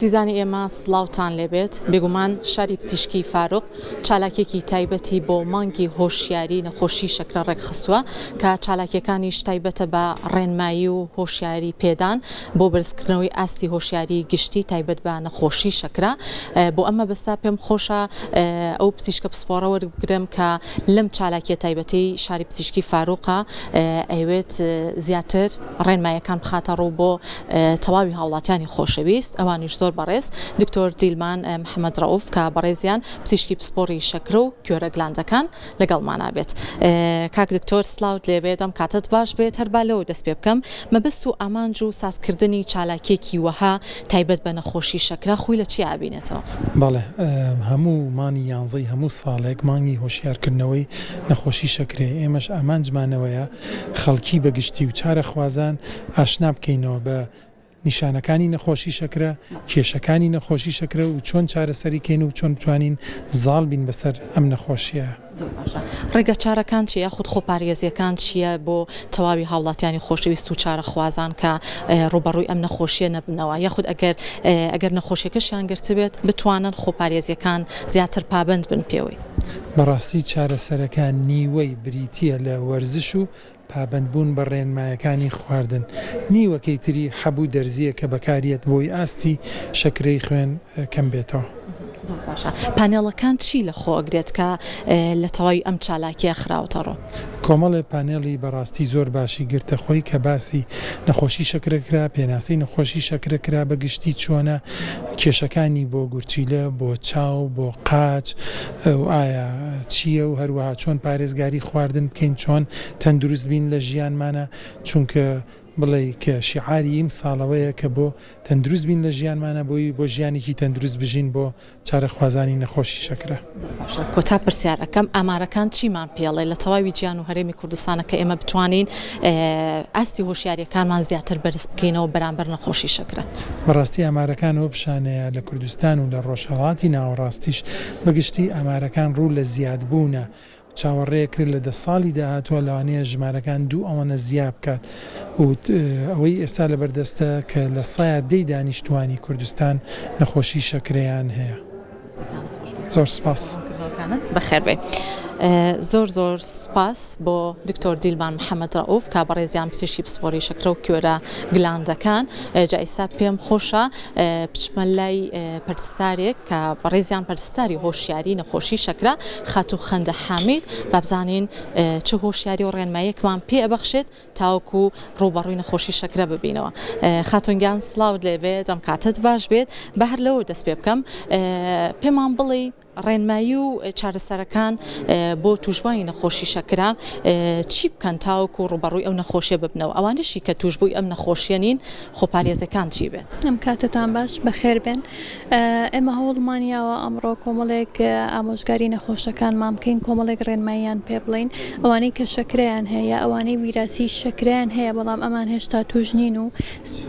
ئازیزانی ئێمە سڵاوتان لێبێت، بێگومان شاری پزیشکی فاروق چالاکیەکی تایبەتی بۆ مانگی هۆشیاری نەخۆشی شەکرە ڕێکخستووە کە چالاکیەکانیش تایبەتە بە ڕێنمایی و هۆشیاری پێدان بۆ بەرزکردنەوەی ئاستی هۆشیاری گشتی تایبەت بە نەخۆشی شەکرە. بۆ ئەم مەبەستە پێم خۆشە ئەو پزیشکە پسپۆڕە وەربگرم کە لەم چالاکیە تایبەتەی شاری پزیشکی فاروقە ئەیەوێت زیاتر ڕێنمایەکان بخاتە ڕوو بۆ تەواوی هاوڵاتیانی خۆشەویست ئەوانیش زۆر بەڕێز دکتۆر دیلمان محەمەد ڕەئوف کە بەڕێزیان پزیشکی پسپۆڕی شەکرە و کوێرە گلاندەکان لەگەڵمانا بێت. کاک دکتۆر سڵاوت لێبێت ئەم کاتەت باش بێت هەر با لەوە دەست پێ بکەم مەبەست و ئامانج و سازکردنی چالاکیەکی وەها تایبەت بە نەخۆشی شەکرە خۆی لە چیا ئەبینێتەوە؟ بەڵێ هەموو مانی یانزەی هەموو ساڵێک مانگی هۆشیارکردنەوەی نەخۆشی شەکرەیە ئێمەش ئامانجمان ئەوەیە خەڵکی بە گشتی و چارەخوازان ئاشنا بکەینەوە بە نیشانەکانی نەخۆشی شەکرە، کێشەکانی نەخۆشی شەکرە و چۆن چارەسەری کەین و چۆن بتوانین زاڵ بین بەسەر ئەم نەخۆشییە. زۆر باشە ڕێگە چارەکان چیە یاخود خۆپارێزیەکان چیە بۆ تەواوی هاوڵاتیانی خۆشەویست و چارەخوازان کە ڕووبەڕووی ئەم نەخۆشیە نەبنەوە یاخود ئەگەر ئەگەر نەخۆشیەکەشیان گرتبێت بتوانن خۆپارێزیەکان زیاتر پابەند بن پێوەی؟ بەڕاستی چارەسەرەکە نیوەی بریتییە لە وەرزش و پابەندبوون بە ڕێنمایەکانی خواردن، نیوەکەی تری حەب و دەرزییە کە بەکاریەت بۆی ئاستی شەکرەی خوێن کەم بێتەوە. زۆر باشە پانێڵەکان چی لە خۆ ئەگرێت کە لە تەواوی ئەم چالاکیە خراوەتە ڕوو؟ کۆمەڵێ پانێڵی بەڕاستی زۆر باشی گرتە خۆی کە باسی نەخۆشی شەکرە کرا، پێناسەی نەخۆشی شەکرە کرا بە گشتی چۆنە، کێشەکانی بۆ گورچیلە، بۆ چاو، بۆ قاچ و ئایا چییە و هەروەها چۆن پارێزگاری خواردن بکەین، چۆن تەندروست بین لە ژیانمانا، چونکە بڵێی کە شیعاری ئیمساڵ ئەوەیە کە بۆ تەندروست بین لە ژیانمانا بۆی بۆ ژیانێکی تەندروست بژین بۆ چارەخوازانی نەخۆشی شەکرە. زۆر باشە کۆتا پرسیار ئەکەم ئامارەکان چیمان پێڵێ لە تەواوی جیان و هەرێمی کوردستانە کە ئێمە بتوانین ئاستی هۆشیاریەکانمان زیاتر بەرز بکەینەوە بەرامبەر نەخۆشی شەکرە؟ بەڕاستی ئامارەکان ئەوە پیشانەیە لە کوردستان و لە ڕۆژهەڵاتی ناوەڕاستیش بەگشتی ئامارەکان ڕوو لە زیادبوونە چاوەڕێکرێت لە دە ساڵی داهاتووە لەوانەیە ژمارەکان دوو ئەوەنە زیا بکات و ئەوەی ئێستا لەبەردەستە کە لە سەیا دەی دانیشتووانی کوردستان نەخۆشی شەکرەیان هەیە. زۆر سپاس. بەخێربێی. زۆر زۆر سپاس بۆ دکتۆر دیلمان محەمەد ڕەئوف کە بەڕێزیان پزیشکی پسپۆری شەکرە و کوێرە گلاندەکان جا ئیستا پێم خۆشە بچمە لای پەرستارێک کە بەڕێزیان پەرستاری هۆشیاری نەخۆشی شەکرە خاتوو خەندە حامید با بزانین چ هۆشیاری و ڕێنماییەکمان پێ ئەبەخشێت تاوەکو ڕووبەڕووی نەخۆشی شەکرە ببینەوە. خاتون گیان سڵاوت لێبێت ئەم کاتەت باش بێت با هەر لەوە دەست پێ بکەم پێمان بڵێی ڕێنمایی و چارەسەرەکان بۆ تووشبووانی نەخۆشی شەکرە چی بکەن تاوەکو ڕووبەڕووی ئەو نەخۆشیە ببنەوە ئەوانەشی کە تووشبووی ئەم نەخۆشیە نین خۆپارێزەکان چی بێت؟ ئەم کاتەتان باش بەخێر بێن ئێمە هەوڵمان یاوە ئەمڕۆ کۆمەڵێک ئامۆژگاری نەخۆشەکانمان بکەین کۆمەڵێک ڕێنماییان پێ بڵێین ئەوانەی کە شەکرەیان هەیە ئەوانەی ویراسی شەکرەیان هەیە بەڵام ئەمان هێشتا توش نین و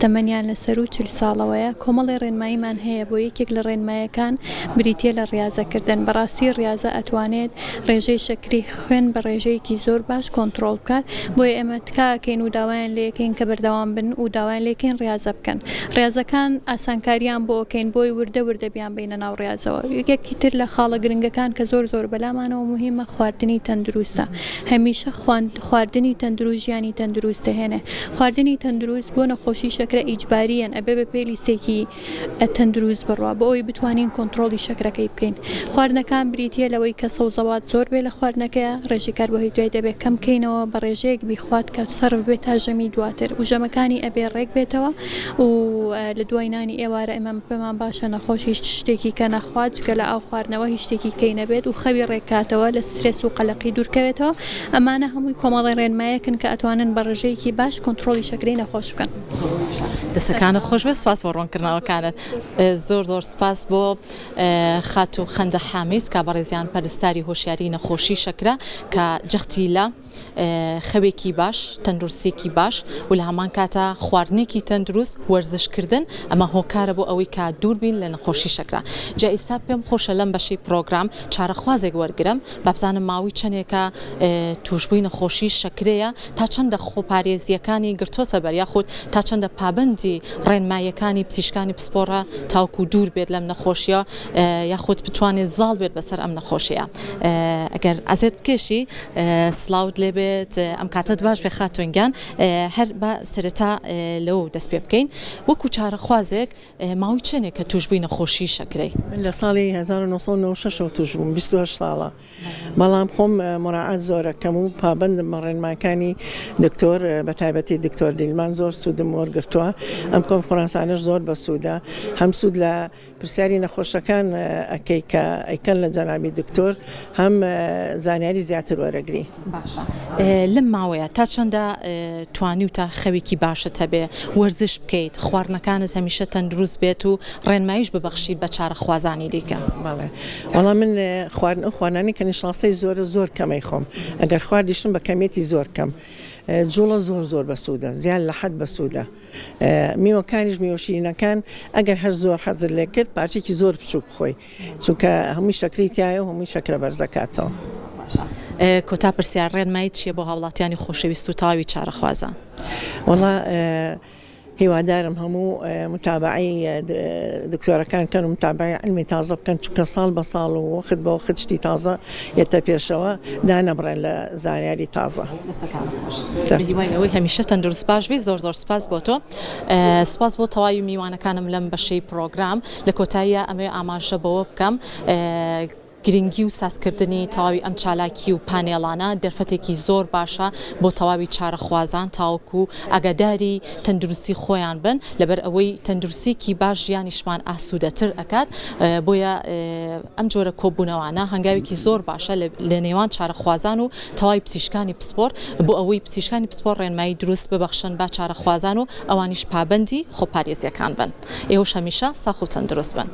تەمەنیان لە سەروو 40 ساڵەوەیە کۆمەڵێ ڕێنماییمان هەیە بۆ یەکێک لە ڕێنمایەکان بریتیە لە ڕیازەکردن بەڕاستی ڕیازە ئەتوانێت ڕێژەی شەکری خوێن بە ڕێژەیەکی زۆر باش کۆنتڕۆڵ بکات بۆیە ئێمە تکا ئەکەین و داوایان لێکەین کە بەردەوام بن و داوایان لێکەین ڕیازە بکەن ڕیازەکان ئاسانکاریان بۆ ئەکەین بۆی وردە وردە بیانبەینە ناو ڕیازەوە یەکی تر لە خاڵە گرنگەکان کە زۆر زۆر بەلامانەوە موهیمە خواردنی تەندروستە هەمیشە خواردنی تەندروست ژیانی تەندروست دەهێنێ خواردنی تەندروست بۆ نەخۆشی شەکرە ئیجباریەن ئەبێ بە پێی لیستێکی تەندروست بڕوا بۆ ئەوەی بتوانین کۆنتڕۆڵی شەکرەکەی بکەین خواردنەکان بریتیە لەوەی کە سەوزەوات زۆر بێ لە خواردنەکەیا ڕێژەی کاربۆهیدرایت ئەبێ کەم کەینەوە بە ڕێژەیەک بیخوات کە سەرف بێت تا ژەمی دواتر و ژەمەکانی ئەبێ ڕێک بێتەوە و لە دوای نانی ئێوارە ئێمە پێمان باشە نەخۆش هیچ شتێکی کە نەخوات جگە لە ئاو خواردنەوە هیچ شتێکی کەی نەبێت و خەوی ڕێک کاتەوە لە سترێس و قەلەقی دوورکەوێتەوە ئەمانە هەمووی کۆمەڵی ڕێنمایەکن کە ئەتوانن بە ڕێژەیەکی باش کۆنتڕۆڵی شەکرەی نەخۆش بکەن. دەستەکانت خۆش بێت سپاس بۆ ڕوونکردنەوەکانت زۆر زۆر سپاس بۆ خاتوو خەندە حامید کە بەڕێزیان پەرستاری هۆشیاری نەخۆشی شەکرە کە جەختی لە خەوێکی باش تەندروستێکی باش و لە هەمان کاتە خواردنێکی تەندروست وەرزشکردن ئەمە هۆکارە بۆ ئەوەی کە دوور بین لە نەخۆشی شەکرە جا ئیستا پێم خۆشە لەم بەشەی پرۆگرام چارەخوازێک وەرگرم بابزانم ماوەی چەندێکە توشبووی نەخۆشی شەکرەیە تا چەندە خۆپارێزییەکانی گرتۆتە بەر یاخود تا چەندە پابەندی. پابەندی ڕێنماییەکانی پزیشکانی پسپۆڕە تاوەکو دوور بێت لەم نەخۆشیە یاخود بتوانێت زاڵ بێت بەسەر ئەم نەخۆشیە ئەگەر عەزێت بکێشی سڵاوت لێبێت ئەم کاتەت باش بێ خاتون گیان هەر بە سەرەتا لەوە دەست پێ بکەین وەکو چارەخوازێک ماوەی چەندێکە توشبووی نەخۆشی شەکرەی؟ من لە ساڵی 1996 ەوە توش بووم 28 ساڵە بەڵام خۆم مراعات زۆرەکەم و پابەندم بە ڕێنماکانی دکتۆر بە تایبەتی دکتۆر دیلمان زۆر سوودم وەرگرتووە ئەم کۆنفرانسانەش زۆر بەسوودە هەم سوود لە پرسیاری نەخۆشەکان ئەکەی کە ئەیکەن لە جەنابی دکتۆر هەم زانیاری زیاتر وەرەگری. باشە لەم ماوەیە تا چەندە توانیوتە خەوێکی باشت هەبێ، وەرزش بکەیت، خواردنەکانت هەمیشە تەندروست بێت و ڕێنماییش ببەخشیت بە چارەخوازانی دیکە؟ بەڵێ وەڵا من خواردن ئەو خواردنانەی کە نیشاستەی زۆرە زۆر کەمەی خۆم ئەگەر خواردیشم بە کەمیەتی زۆر کەم جوڵە زۆر زۆر بەسوودە زیاد لە حەد بەسوودە میوەکانیش میوە شیرینەکان ئەگەر هەر زۆر حەزت لێ کرد پارچەیەکی زۆر بچووک بخۆی چونکە هەمووی شەکری تایە و هەمووی شەکرە بەرزەکاتەوە. کۆتا پرسیار ڕێنماییت چیە بۆ هاوڵاتیانی خۆشەویست و تەواوی چارەخوازان؟ وەڵا هیوادارم هەموو متابەعەی دکتۆرەکان کەن و متابەعەی عیلمی تازە بکەن چونکە ساڵ بە ساڵ و وەخت بە وەخت شتی تازە یەتە پێشەوە دانەبڕێن لە زانیاری تازە. دەستەکانت خۆش. بە هیوای ئەوەی هەمیشە تەندروست باش بی زۆر زۆر سوپاس بۆ تۆ. سوپاس بۆ تەواوی میوانەکانم لەم بەشەی پڕۆگرام. لە کۆتاییا ئەمەوێ ئاماژە بەوە بکەم گرنگی و سازکردنی تەواوی ئەم چالاکی و پانێڵانە دەرفەتێکی زۆر باشە بۆ تەواوی چارەخوازان تاوەکو ئاگاداری تەندروستی خۆیان بن لەبەر ئەوەی تەندروستیەکی باش ژیانیشمان ئاسوودەتر ئەکات بۆیە ئەم جۆرە کۆبوونەوانە هەنگاوێکی زۆر باشە لە نێوان چارەخوازان و تەواوی پزیشکانی پسپۆر بۆ ئەوەی پزیشکانی پسپۆر ڕێنمایی دروست ببەخشن بە چارەخوازان و ئەوانیش پابەندی خۆپارێزیەکان بن ئێوەش هەمیشە ساخ و تەندروست بن.